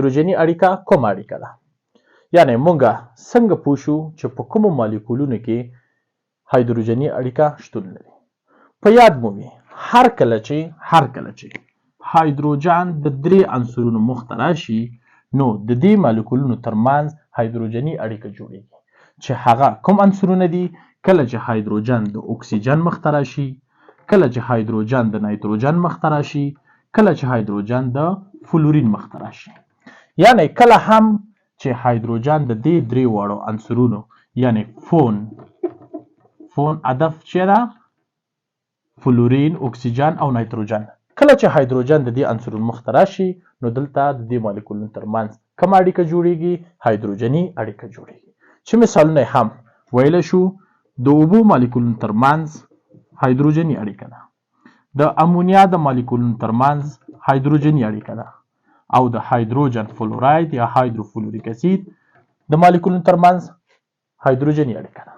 هایدروجني اړیکه کومه اړیکه ده؟ یعنی مونږ څنګه پوه شو چې په کومو مالیکولونو کې هایدروجني اړیکه شتون لري؟ په یاد مو وي، هر کله چې هر کله چې هایدروجن د درې عنصرونو مخ ته راشي، نو د دې مالیکولونو ترمنځ هایدروجني اړیکه جوړیږي، چې هغه کوم عنصرونه دي؟ کله چې هایدروجن د اکسیجن مخ ته راشي، کله چې هایدروجن د نایتروجن مخ ته راشي، کله چې هایدروجن د فلورین مخ ته راشي. یعنی کله هم چې هایدروجن د دې درې واړو عنصرونو، یعنی فون هدف چې ده فلورین، اکسیجن او نایتروجن، کله چې هایدروجن د دې عنصرونو مخ ته راشي، نو دلته د دې مالیکولونو ترمنځ کومه اړیکه جوړیږي؟ هایدروجني اړیکه جوړیږي، چې مثالونه هم ویلی شو. د اوبو مالیکولونو ترمنځ هایدروجني اړیکه ده، د امونیا د مالیکولونو ترمنځ هایدروجني اړیکه ده او د هایدروجن فلوراید یا هایدروفلوریک اسید د مالیکولونو ترمنځ هایدروجني اړیکه ده.